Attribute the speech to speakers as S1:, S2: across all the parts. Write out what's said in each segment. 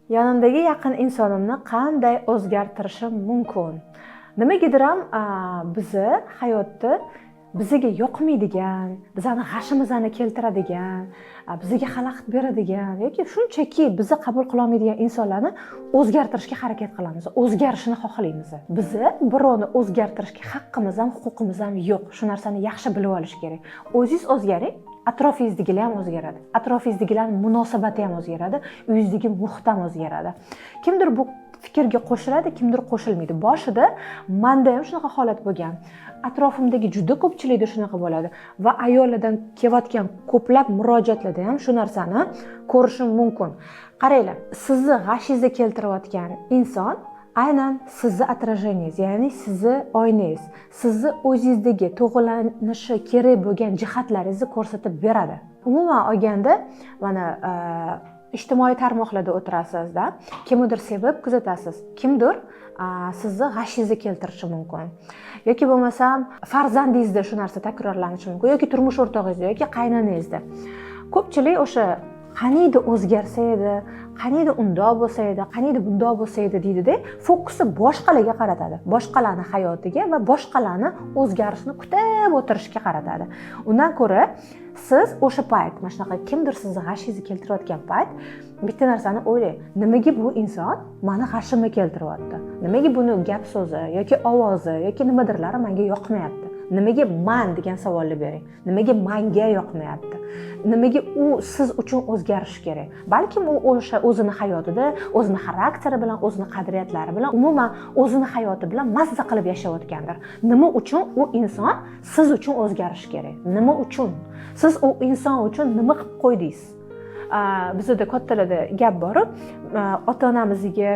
S1: Yonimdagi yaqin insonimni qanday o'zgartirishim mumkin? Nimagadir ham bizni hayotda bizga yoqmaydigan, bizani g'ashimizni keltiradigan, bizga xalaqit beradigan yoki shunchaki bizni qabul qilolmaydigan insonlarni o'zgartirishga harakat qilamiz, o'zgarishini xohlaymiz. Bizni birovni o'zgartirishga haqqimiz ham, huquqimiz ham yo'q. Shu narsani yaxshi bilib olish kerak. O'zingiz o'zgaring, atrofingizdagilar ham o'zgaradi, atrofingizdagilarning munosabati ham o'zgaradi, uyingizdagi muhit ham o'zgaradi. Kimdir bu fikrga qo'shiladi, kimdir qo'shilmaydi. Boshida manda ham shunaqa holat bo'lgan, atrofimdagi juda ko'pchilikda shunaqa bo'ladi va ayollardan kelayotgan ko'plab murojaatlarda ham shu narsani ko'rishim mumkin. Qaranglar, sizni g'ashingizga keltirayotgan inson aynan sizni отражение ngiz, ya'ni sizni oynangiz, sizni o'zingizdagi to'g'irlanishi kerak bo'lgan jihatlaringizni ko'rsatib beradi. Umuman olganda, mana ijtimoiy tarmoqlarda o'tirasizda, kimnidir sevib kuzatasiz, kimdir sizni g'ashingizga keltirishi mumkin yoki bo'lmasam farzandingizda shu narsa takrorlanishi mumkin yoki turmush o'rtog'ingizda yoki qaynonangizda. Ko'pchilik o'sha "Qaniydi o'zgarsa edi, qaniydi undoq bo'lsa edi, qaniydi bundoq bo'lsa edi" deydida, fokusni boshqalarga qaratadi, boshqalarni hayotiga va boshqalarni o'zgarishini kutib o'tirishga qaratadi. Undan ko'ra siz o'sha payt, mana shunaqa kimdir sizni g'ashingizni keltirayotgan payt bitta narsani o'ylang: nimaga bu inson mani g'ashimni keltiryapti, nimaga buni gap so'zi yoki ovozi yoki nimadirlari manga yoqmayapti, nimaga man degan savolni bering, nimaga manga yoqmayapti, nimaga u siz uchun o'zgarishi kerak? Balkim u o'sha o'zini hayotida, o'zini xarakteri bilan, o'zini qadriyatlari bilan, umuman o'zini hayoti bilan mazza qilib yashayotgandir. Nima uchun u inson siz uchun o'zgarishi kerak? Nima uchun? Siz u inson uchun nima qilib qo'ydingiz? Bizada kattalarda gap boru, ota onamizga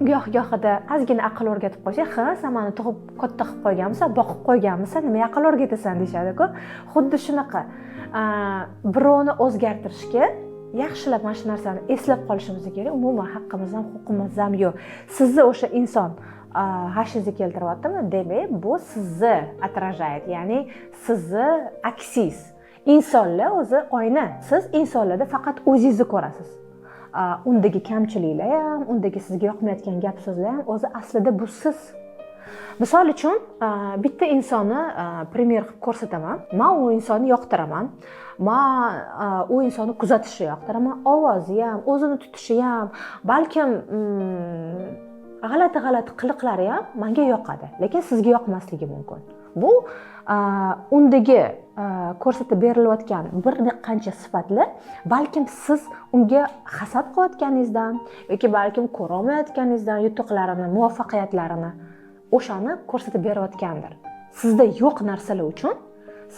S1: goh gohida ozgina aql o'rgatib qo'ysak, "Ha, san mani tug'ib katta qilib qo'yganmisan, boqib qo'yganmisan, nimaga aql o'rgatasan?" deyishadiku. Xuddi shunaqa, birovni o'zgartirishga, yaxshilab mana shu narsani eslab qolishimiz kerak, umuman haqqimiz ham, huquqimiz ham yo'q. Sizni o'sha inson g'ashingizni keltiryaptimi, demak, bu sizni отражает, ya'ni sizni aksingiz. Insonlar o'zi oyna, siz insonlarda faqat o'zingizni ko'rasiz. Undagi kamchiliklar ham, undagi sizga yoqmayotgan gap so'zlar ham o'zi aslida bu siz. Misol uchun, bitta insonni пример qilib ko'rsataman. Man u insonni yoqtiraman, man u insonni kuzatishni yoqtiraman, ovozi ham, o'zini tutishi ham, balkim g'alati g'alati qiliqlari ham manga yoqadi, lekin sizga yoqmasligi mumkin. Bu undagi ko'rsatib berilayotgan bir qancha sifatlar balkim siz unga hasad qilayotganingizdan yoki balkim ko'rolmayotganingizdan yutuqlarini, muvaffaqiyatlarini, o'shani ko'rsatib berayotgandir. Sizda yo'q narsalar uchun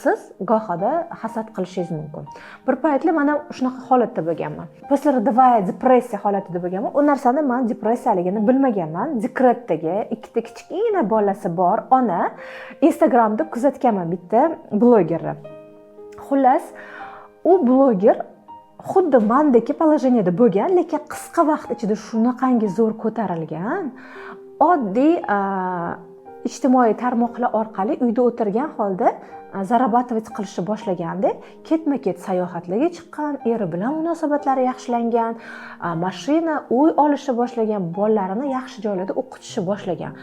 S1: siz gohida hasad qilishingiz mumkin. Bir paytlar mana shunaqa holatda bo'lganman, послеродовая depressiya holatida bo'lganman. U narsani man depressiyaligini bilmaganman. Dekretdagi ikkita kichkina bolasi bor ona, Instagramda kuzatganman bitta blogerni. Xullas, u bloger xuddi mandagi положение da bo'lgan, lekin qisqa vaqt ichida shunaqangi zo'r ko'tarilgan. Oddiy ijtimoiy tarmoqlar orqali uyda o'tirgan holda зарабатывать qilishni boshlaganda, ketma ket sayohatlarga chiqqan, eri bilan munosabatlari yaxshilangan, mashina, uy olishni boshlagan, bolalarini yaxshi joylarda o'qitishni boshlagan.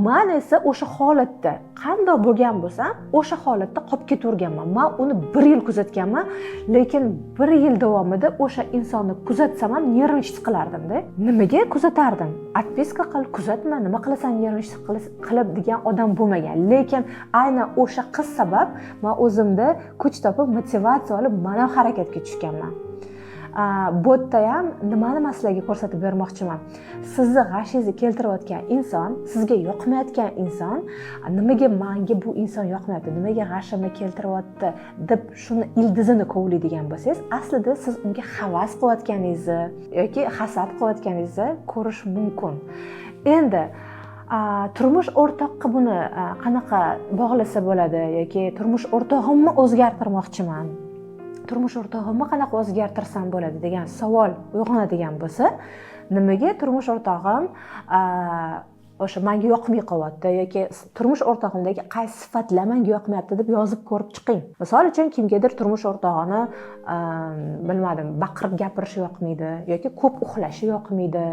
S1: Man esa o'sha holatda qandoq bo'lgan bo'lsam, o'sha holatda qolib ketaverganman. Man uni bir yil kuzatganman, lekin bir yil davomida o'sha insonni kuzatsam ham нервничать qilardimda. Nimaga kuzatardim? Отписка qil, kuzatma, nima qilasan нервничать qilib degan odam bo'lmagan. Lekin aynan o'sha qiz sabab man o'zimda kuch topib, motivatsiya olib, man ham harakatga tushganman. Bu yerda ham nimani man sizlarga ko'rsatib bermoqchiman? Sizni g'ashingizni keltirayotgan inson, sizga yoqmayotgan inson, nimaga manga bu inson yoqmayapti, nimaga g'ashimni keltiryapti deb shuni ildizini kovlaydigan bo'lsangiz, aslida siz unga havas qilayotganingizni yoki hasad qilayotganingizni ko'rish mumkin. Endi turmush o'rtoqqa buni qanaqa bog'lasa bo'ladi yoki turmush o'rtog'imni o'zgartirmoqchiman, turmush o'rtog'imni qanaqa o'zgartirsam bo'ladi degan savol uyg'onadigan bo'lsa, nimaga turmush o'rtog'im O'sha manga yoqmay qolyapti yoki turmush o'rtog'imdagi qaysi sifatlar manga yoqmayapti deb yozib ko'rib chiqing. Misol uchun, kimgadir turmush o'rtog'ini, bilmadim, baqirib gapirishi yoqmaydi yoki ko'p uxlashi yoqmaydi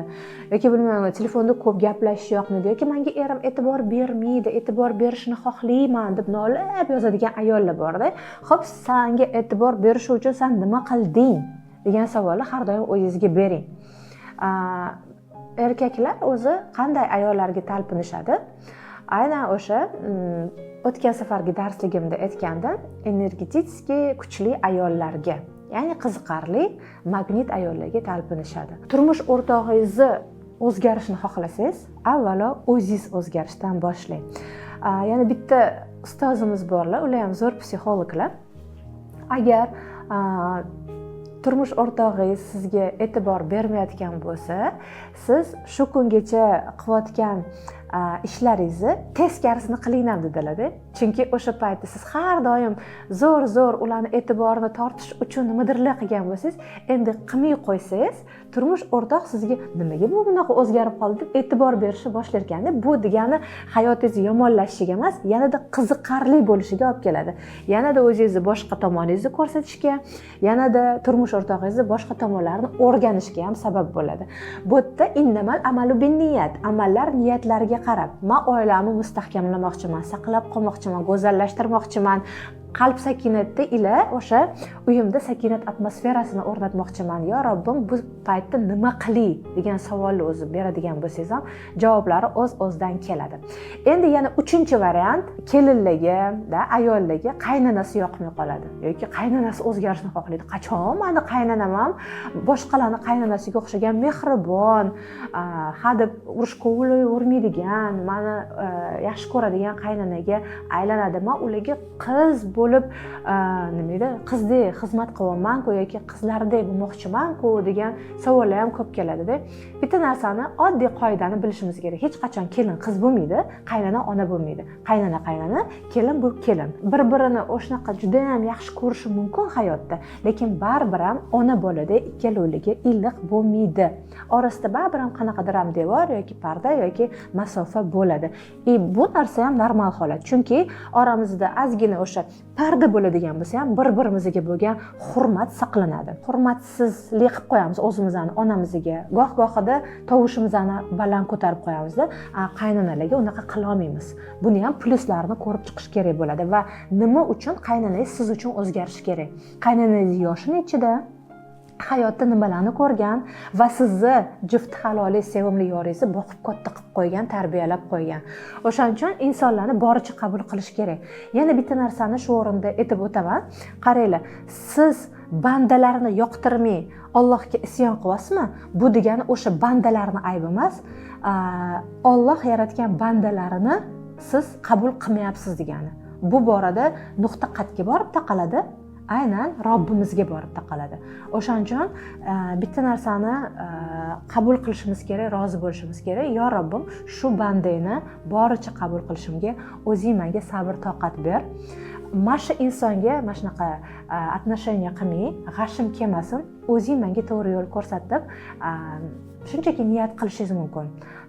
S1: yoki, bilmayman, telefonda ko'p gaplashishi yoqmaydi yoki manga erim e'tibor bermaydi, e'tibor berishini xohlayman deb nolib yozadigan ayollar borda. Ho'p, sanga e'tibor berishi uchun san nima qilding degan savolni har doim o'zingizga bering. Erkaklar o'zi qanday ayollarga talpinishadi? Aynan o'sha o'tgan safargi darsligimda aytgandim, энергетически kuchli ayollarga, ya'ni qiziqarli, magnit ayollarga talpinishadi. Turmush o'rtog'ingizni o'zgarishini xohlasangiz, avvalo o'zingiz o'zgarishdan boshlang. Yana bitta ustozimiz borlar, ular ham zo'r psixologlar. Agar turmush o'rtog'ingiz sizga e'tibor bermayotgan bo'lsa, siz shu kungacha qilayotgan ishlaringizni teskarisini qiling ham dedilarda. Chunki o'sha paytda siz har doim zo'r zo'r ularni e'tiborini tortish uchun nimadirlar qilgan bo'lsangiz, endi qilmay qo'ysangiz, turmush o'rtoq sizga nimaga bu bunaqa o'zgarib qoldi deb e'tibor berishni boshlar ekanda. Bu degani hayotingiz yomonlashishiga emas, yanada qiziqarli bo'lishiga olib keladi, yanada o'zingizni boshqa tomoningizni ko'rsatishga, yanada turmush o'rtog'ingizni boshqa tomonlarini o'rganishga ham sabab bo'ladi. Bu yerda إنما الأعمال بالنيات, amallar niyatlarga qarab. Man oilamni mustahkamlamoqchiman, saqlab qolmoqchiman, go'zallashtirmoqchiman, qalb sakinati ila o'sha uyimda sakinat atmosferasini o'rnatmoqchiman. Yo Robbim, bu paytda nima qilay degan savolni o'zi beradigan bo'lsangiz ham, javoblari o'z o'zidan keladi. Endi yana uchinchi variant: kelinlarga da, ayollarga qaynonasi yoqmay qoladi yoki qaynonasi o'zgarishni xohlaydi. Qachon mani qaynonam ham boshqalarni qaynonasiga o'xshagan mehribon, hadeb urushib urmaydigan, mani yaxshi ko'radigan qaynonaga aylanadi? Man ularga qiz bo'lib, nima edi, qizdek xizmat qilyapmanku yoki qizlardek bo'lmoqchimanku degan savollar ham ko'p keladida. Bitta narsani, oddiy qoidani bilishimiz kerak: hech qachon kelin qiz bo'lmaydi, qaynona ona bo'lmaydi. Qaynona qaynona, kelin bu kelin. Bir birini o'shanaqa judayam yaxshi ko'rishi mumkin hayotda, lekin baribir ham ona bolada ikkalovligi iliq bo'lmaydi. Orasida baribir ham qanaqadir ham devor yoki parda yoki masofa bo'ladi. И bu narsa ham normal holat, chunki oramizda ozgina o'sha parda bo'ladigan bo'lsa ham, bir birimizga bo'lgan hurmat saqlanadi. Hurmatsizlik qilib qo'yamiz o'zimizni onamizga, goh gohida tovushimizni baland ko'tarib qo'yamizda, qaynonalarga unaqa qilolmaymiz. Buni ham plyuslarini ko'rib chiqish kerak bo'ladi. Va nima uchun qaynonangiz siz uchun o'zgarishi kerak? Qaynonangiz yoshi nechida, hayotda nimalarni ko'rgan va sizni juft haloli, sevimli yoringizni boqib, katta qilib qo'ygan, tarbiyalab qo'ygan. O'shaning uchun insonlarni boricha qabul qilish kerak. Yana bitta narsani shu o'rinda aytib o'taman. Qaranglar, siz bandalarni yoqtirmay Ollohga isyon qilyapsizmi, bu degani o'sha bandalarni aybi emas, Olloh yaratgan bandalarini siz qabul qilmayapsiz degani. Bu borada nuqta qayerga borib taqaladi? Aynan Robbimizga borib taqaladi. O'shaning uchun bitta narsani qabul qilishimiz kerak, rozi bo'lishimiz kerak: yo Robbim, shu bandangni boricha qabul qilishimga o'zing menga sabr toqat ber. Mana shu insonga mana shunaqa отношение qilmay, g'ashim kelmasin, o'zing menga to'g'ri yo'l ko'rsat deb shunchaki niyat qilishingiz mumkin,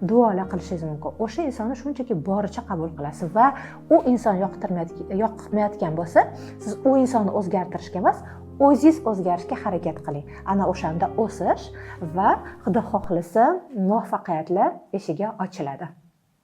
S1: duolar qilishingiz mumkin. O'sha insonni shunchaki boricha qabul qilasiz va u inson yoqmayotgan bo'lsa, siz u insonni o'zgartirishga emas, o'zingiz o'zgarishga harakat qiling. Ana o'shanda o'sish va, xudo xohlasa, muvaffaqiyatlar eshigi ochiladi.